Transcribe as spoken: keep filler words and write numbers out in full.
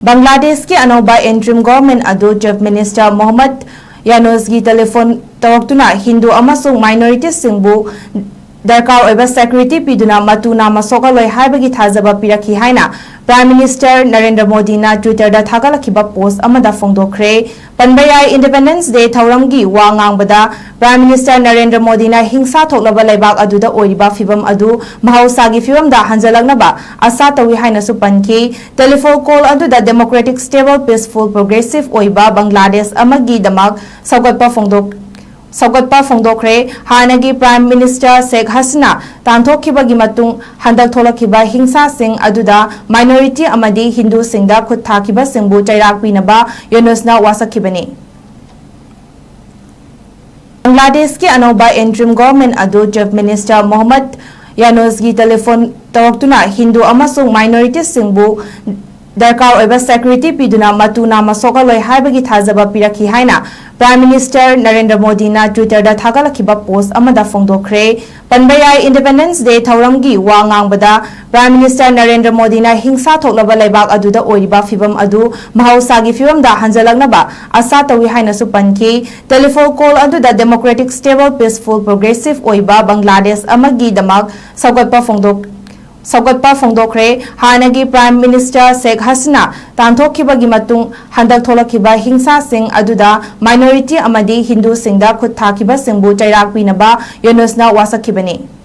ꯕꯪꯒ꯭ꯂꯥꯗꯦꯁꯀꯤ ꯑꯅꯧꯕ interim government ꯑꯗꯨ Chief Minister ꯃꯣꯍꯝꯃꯗ ꯌꯥꯅꯨꯁꯀꯤ ꯇꯦꯂꯤꯐꯣꯟ ꯇꯧꯔꯛꯇꯨꯅ ꯍꯤꯟꯗꯨ ꯑꯃꯁꯨꯡ minorityꯁꯤꯡꯕꯨ ꯗꯔꯀꯥꯔ ꯑꯣꯏꯕ security ꯄꯤꯗꯨꯅ ꯃꯇꯨ ꯅꯥꯝꯃ ꯁꯣꯛꯍꯜꯂꯣꯏ ꯍꯥꯏꯕꯒꯤ ꯊꯥꯖꯕ ꯄꯤꯔꯛꯈꯤ ꯍꯥꯏꯅ Prime Minister ꯅꯔꯦꯟꯗ꯭ꯔ ꯃꯣꯗꯤꯅ Twitterꯗ ꯊꯥꯒꯠꯂꯛꯈꯤꯕ post ꯑꯃꯗ ꯐꯣꯡꯗꯣꯛꯈ꯭ꯔꯦ꯫ ꯄꯟꯕ ꯌꯥꯏ, Independence Day ꯊꯧꯔꯝꯒꯤ ꯋꯥ ꯉꯥꯡꯕꯗ Prime Minister ꯅꯔꯦꯟꯗ꯭ꯔ ꯃꯣꯗꯤꯅ ꯍꯤꯡꯁꯥ ꯊꯣꯛꯂꯕ ꯂꯩꯕꯥꯛ ꯑꯗꯨꯗ ꯑꯣꯏꯔꯤꯕ ꯐꯤꯚꯝ ꯑꯗꯨ ꯃꯍꯧꯁꯥꯒꯤ ꯐꯤꯚꯝꯗ ꯍꯟꯖꯜꯂꯛꯅꯕ ꯑꯁꯥ ꯇꯧꯏ ꯍꯥꯏꯅꯁꯨ ꯄꯟꯈꯤ꯫ Telephone call ꯑꯗꯨꯗ democratic, stable, peaceful, progressive ꯑꯣꯏꯕ ꯕꯪꯒ꯭ꯂꯥꯗꯦꯁ ꯑꯃꯒꯤꯗꯃꯛ ꯁꯧꯒꯠꯄ ꯐꯣꯡꯗꯣꯛ-, ꯁꯧꯒꯠꯄ ꯐꯣꯡꯗꯣꯛꯈ꯭ꯔꯦ꯫ ꯍꯥꯟꯅꯒꯤ Prime Minister ꯁꯦꯈ ꯍꯁꯤꯅꯥ ꯇꯥꯟꯊꯣꯛꯈꯤꯕꯒꯤ ꯃꯇꯨꯡ ꯍꯟꯗꯛ ꯊꯣꯛꯂꯛꯈꯤꯕ ꯍꯤꯡꯁꯥꯁꯤꯡ ꯑꯗꯨꯗ minority ꯑꯃꯗꯤ ꯍꯤꯟꯗꯨꯁꯤꯡꯗ ꯈꯨꯠ ꯊꯥꯈꯤꯕꯁꯤꯡꯕꯨ ꯆꯩꯔꯥꯛ ꯄꯤꯅꯕ ꯌꯨꯅꯨꯁꯅ ꯋꯥꯁꯛꯈꯤꯕꯅꯤ꯫ ꯕꯪꯒ꯭ꯂꯥꯗꯦꯁꯀꯤ ꯑꯅꯧꯕ interim government ꯑꯗꯨ Chief Minister ꯃꯣꯍꯝꯃꯗ ꯌꯥꯅꯨꯁꯀꯤ ꯇꯦꯂꯤꯐꯣꯟ ꯇꯧꯔꯛꯇꯨꯅ ꯍꯤꯟꯗꯨ ꯑꯃꯁꯨꯡ minorityꯁꯤꯡꯕꯨ ꯗꯔꯀꯥꯔ ꯑꯣꯏꯕ security ꯄꯤꯗꯨꯅ ꯃꯇꯨ ꯅꯥꯝꯃ ꯁꯣꯛꯍꯜꯂꯣꯏ ꯍꯥꯏꯕꯒꯤ ꯊꯥꯖꯕ ꯄꯤꯔꯛꯈꯤ ꯍꯥꯏꯅ Prime Minister ꯅꯔꯦꯟꯗ꯭ꯔ ꯃꯣꯗꯤꯅ Twitterꯗ ꯊꯥꯒꯠꯂꯛꯈꯤꯕ post ꯑꯃꯗ ꯐꯣꯡꯗꯣꯛꯈ꯭ꯔꯦ꯫ ꯄꯟꯕ ꯌꯥꯏ, Independence Day ꯊꯧꯔꯝꯒꯤ ꯋꯥ ꯉꯥꯡꯕꯗ Prime Minister ꯅꯔꯦꯟꯗ꯭ꯔ ꯃꯣꯗꯤꯅ ꯍꯤꯡꯁꯥ ꯊꯣꯛꯂꯕ ꯂꯩꯕꯥꯛ ꯑꯗꯨꯗ ꯑꯣꯏꯔꯤꯕ ꯐꯤꯚꯝ ꯑꯗꯨ ꯃꯍꯧꯁꯥꯒꯤ ꯐꯤꯚꯝꯗ ꯍꯟꯖꯜꯂꯛꯅꯕ ꯑꯁꯥ ꯇꯧꯏ ꯍꯥꯏꯅꯁꯨ ꯄꯟꯈꯤ꯫ Telephone call ꯑꯗꯨꯗ democratic, stable, peaceful, progressive ꯑꯣꯏꯕ ꯕꯪꯒ꯭ꯂꯥꯗꯦꯁ ꯑꯃꯒꯤꯗꯃꯛ ꯁꯧꯒꯠꯄ ꯐꯣꯡꯗꯣꯛ-, ꯁꯧꯒꯠꯄ ꯐꯣꯡꯗꯣꯛꯈ꯭ꯔꯦ꯫ ꯍꯥꯟꯅꯒꯤ Prime Minister ꯁꯦꯈ ꯍꯁꯤꯅꯥ ꯇꯥꯟꯊꯣꯛꯈꯤꯕꯒꯤ ꯃꯇꯨꯡ ꯍꯟꯗꯛ ꯊꯣꯛꯂꯛꯈꯤꯕ ꯍꯤꯡꯁꯥꯁꯤꯡ ꯑꯗꯨꯗ minority ꯑꯃꯗꯤ ꯍꯤꯟꯗꯨꯁꯤꯡꯗ ꯈꯨꯠ ꯊꯥꯈꯤꯕꯁꯤꯡꯕꯨ ꯆꯩꯔꯥꯛ ꯄꯤꯅꯕ ꯌꯨꯅꯨꯁꯅ ꯋꯥꯁꯛꯈꯤꯕꯅꯤ꯫